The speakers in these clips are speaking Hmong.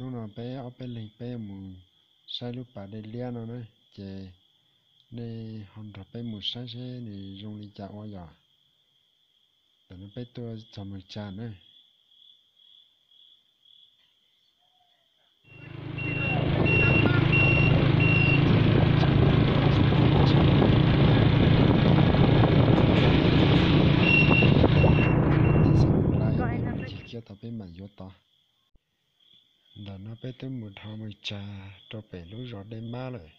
Hnub no peb ob peb leeg peb mus saib lub pas dej liab no na, ces nej ho nrog peb mus saib seb nws zoo li cas ua yom. Tam no peb tuaj txog Mws Tsa na. Tsis kiag tau peb mam yuav tod. Ntawm no peb twb mus dhau Mws Tsa rau pem lub zos Dej Mab lawm.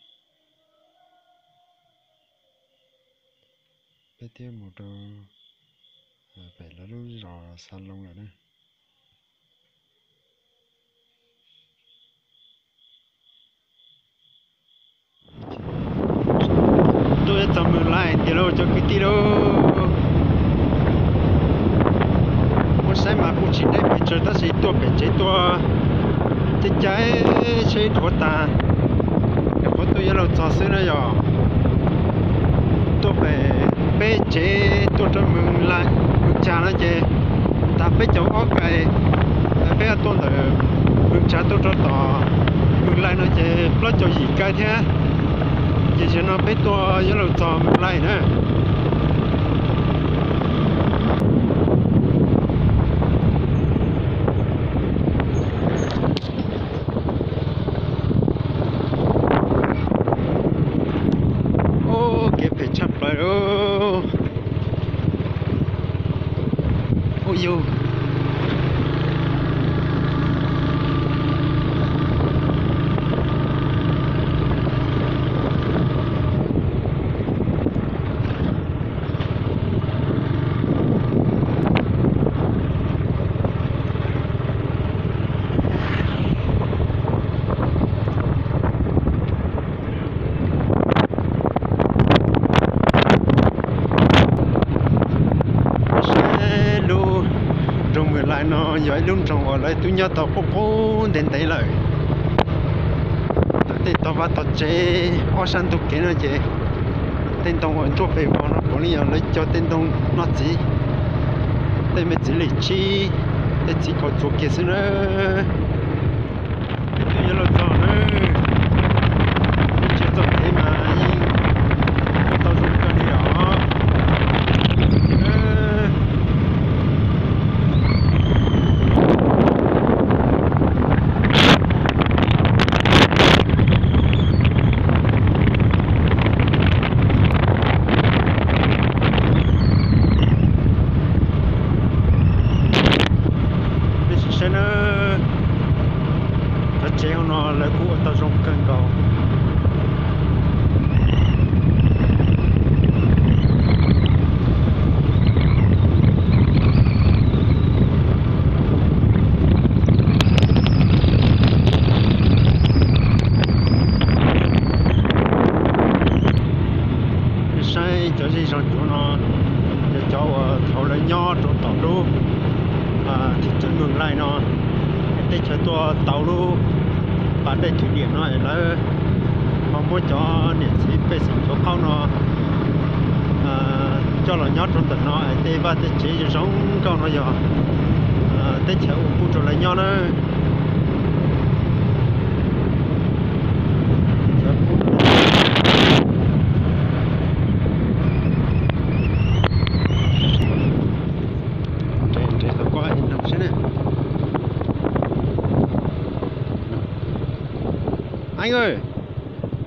Peb twb mus rau pem lawv lub zos Xa Loo lawm na. Tuaj txog Mws Lais tiag lauj cov kwv tij lauj. Muab saib mas kuj tsis deb pes tsawg tab sis tuaj pem tsev tuaj cai cai seb dhuav tas, nyuam qhuav tuaj yuav luag txog xwb na yom. Tuaj pem peb tsev tuaj rau Mws Lais, Mws Tsa no ces tag peb caug ob kais, peb tuaj ntawm Mws Tsa tuaj rau tom Mws Lais no ces plaub caug yim kais thiab. Ces zaum no peb tuaj yuav luag txog Mws Lais na. Ub, kev phem tshaj plaws lauj. Ub yug. Saib lub nroog Mws Lais no yog ib lub nroog uas lawv twb nyob tau qub qub ntev ntev lawm. Ntawm tej tog vaj tog tsev ob sab ntug kev no ces tej ntoo uas ntsuab pes vog no puav leej yog lawv cov tej ntoo noj txiv, tej me txiv lim tsib, tej txiv kaus txuas kiag xwb na. Peb twb yuav luag txog na, ib txhia txoj kev mas yeej tau zoo kawg li os. Peb sim saib na, cov tsev hauv no lawv kuj ua tau zoo kawg nkaus. Saib cov zej zog cuav no, yog cov uas thaum lawv nyob rau tom lub thim tsev Mws Lais no, teb chaws tuaj tau lub pas dej thwm diam no es lawv ho muab cov niam txiv pej xeem cuav qaub no coj los nyob rau ntawm no es tej vaj tej tsev zoo nkauj no yog teb chaws uas pub rau lawv nyob na. Anh ơi,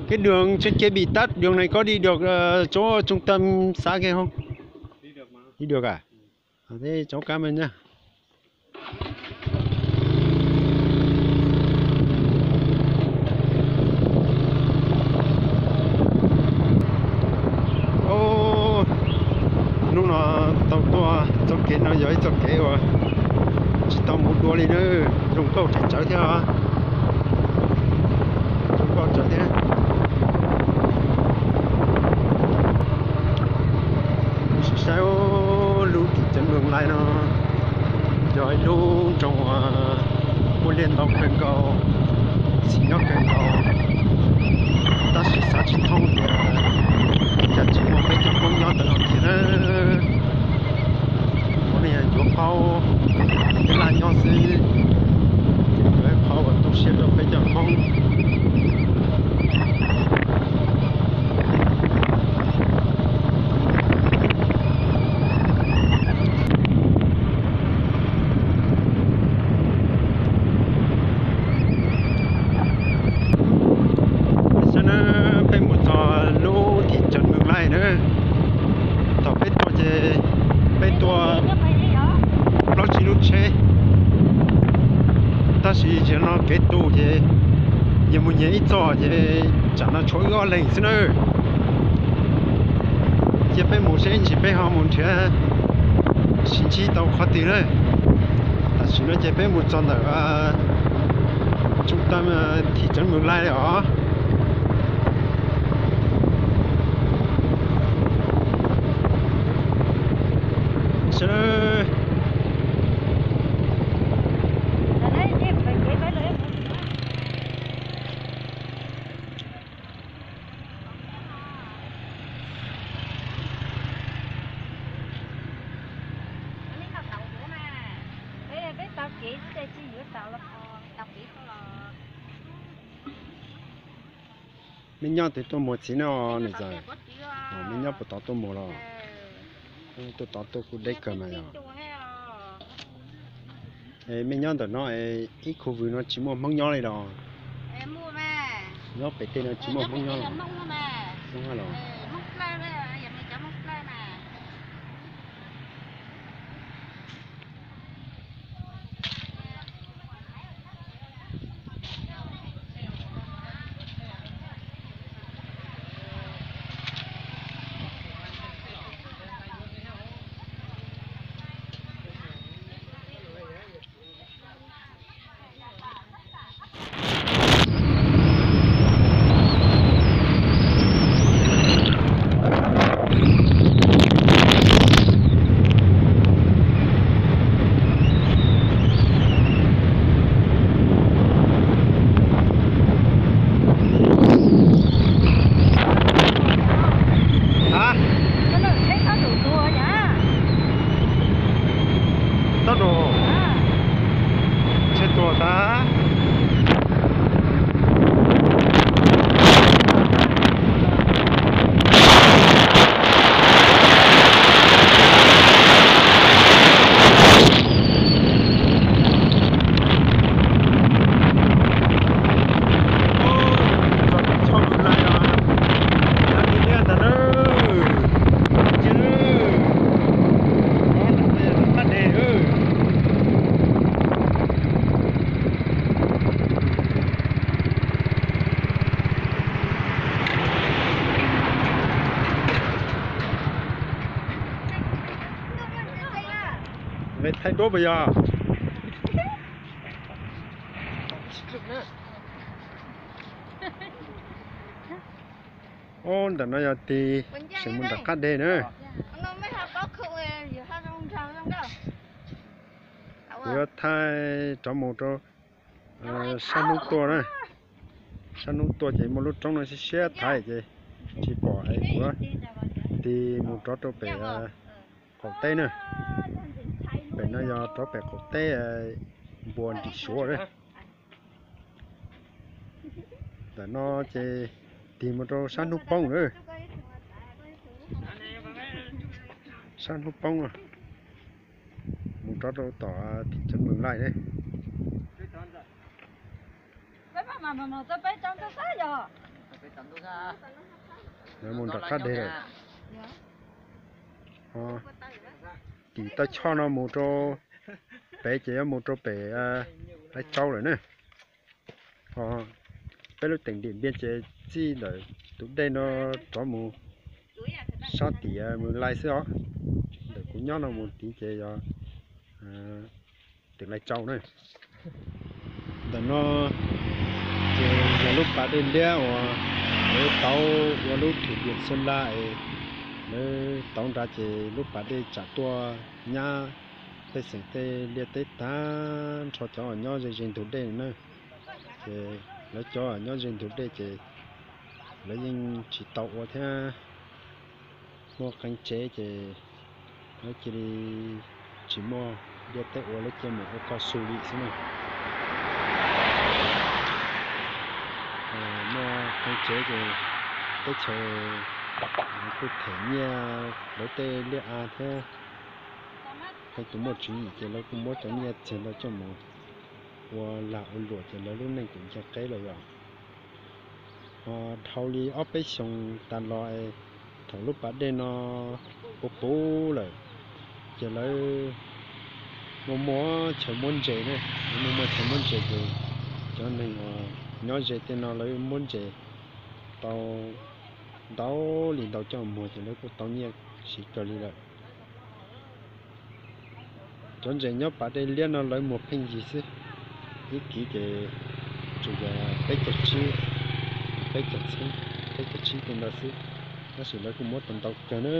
cái đường trên kia bị tắc, đường này có đi được ờ, chỗ trung tâm xã kia không? Đi được mà. Đi được à? Ờ, thế cháu cảm ơn nhá. Hnub no tau tuaj txoj kev no yog ib txoj kev uas tsis tau mus dua li na, zoo nkauj tsawv tsawv thiab, zoo nkauj tsawv thiab. Saib lub thim tsev Mws Lais no yog ib lub nroog uas muaj liaj ntau kawg nkaus, txiv nyob kawg nkaus, tab sis xav tsis thoob tias cas tsis muaj peb cov Hmoob nyob ntawm no kiag na. Qhov no yog yuav qhaub, tej laj nyob xwb, yuav qhaub uas tu siab Tab sis zaum no kev tu ces yog mus nyiag ib txoj ces tsam no tshuav wb ob leeg xwb nawb. Cia peb mus seb ntsis peb ho mus nrhiav sib ntsib tau qhov twg na. Tam sim no ces peb mus txog ntawm tsooj tam thim tseev Mws Lais os. Mej nyob twg tuaj muag txiv no, niam ntxawm? Mej nyob puas tov tuaj muag los? Tuaj tov tuaj kuj deb kawg mas yog. Mej nyob ntawm no ib khu vwg no tsis muaj Hmoob nyob li los? Nyob pem tej no tsis muaj Hmoob nyob los? Hmoob los? Toj ru, tsheb tuag tag. Nqe thaij duab puas yog? Ob, ntawm no yog tig seem mus nram qab deg na. Kuv yuav thaij rov mus rau sab hnub tuaj na. Sab hnub tuaj ces muaj lub roob no siab siab thaiv ces tsis pom es kuv tig mus rov rau pem qaum teb na. Pem no yog rov pem qaum teb, npua nrim suav na. Ntawm no ces tig mus rau sab hnub poob na. Sab hnub poob, mus rov rau tom thim tseev Mws Lais ne. Lawv mus nram qab deg lawm. Tim toj choj no mus rau pem ces yuav mus rau pem Laiv Tsau lawm na. Ho peb lub teem Diam Npiaj ces txij ntawm tus dej no rov mus sab tim Mws Lais xwb os. Ntawm kuv nyob no mus tid ces yog tim Laiv Tsau na. Ntawm no ces yog lub pas dej liab uas lawv tauv ua lub thwm Diam Xeeb Laj es lawv tauv nrad ces lub pas dej tsam tuaj nyab tej xeem tej liaj teb tag nrho cov uas nyob ze ze ntug dej na. Ces lawv cov uas nyob ze ntug dej ces lawv yeej tsis tau ua thiab. Muaj qee tsev ces lawv cia li tsis muaj liaj teb ua, lawv cia mus ua kauj xu li xwb na. Muaj qee tsev ces teb chaws kuj them nyiaj lawv tej liaj av thiab. Qee tus muaj tswv yim ces lawv kuj muab cov nyiaj txiag ntawd coj mus ua lag ua luam ces lawv lub neej kuj nce qeb lawm yom. Ho dhau li ob peb xyoos tas los es thaum lub pas dej no puv puv lawm ces lawv Muaj muaj chaw muab ntses na, muaj muaj chaw muab ntses ces cov neeg uas nyob ze tej no lawv muab ntses tau ntau li ntau coj muag ces lawv kuj tau nyiaj siv kawg li lawm. Cov ntses nyob pas dej liab no lawv muag pheej yig xwb, ib kiv ces tsuas yog peb caug tsib, peb caug txheeb, peb caug tsib tej ntawd xwb, tab sis lawv kuj muab tau ntau kawg na.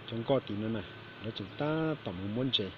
Cov nkoj tim no na, lawv tseem tab tom mus muab ntses.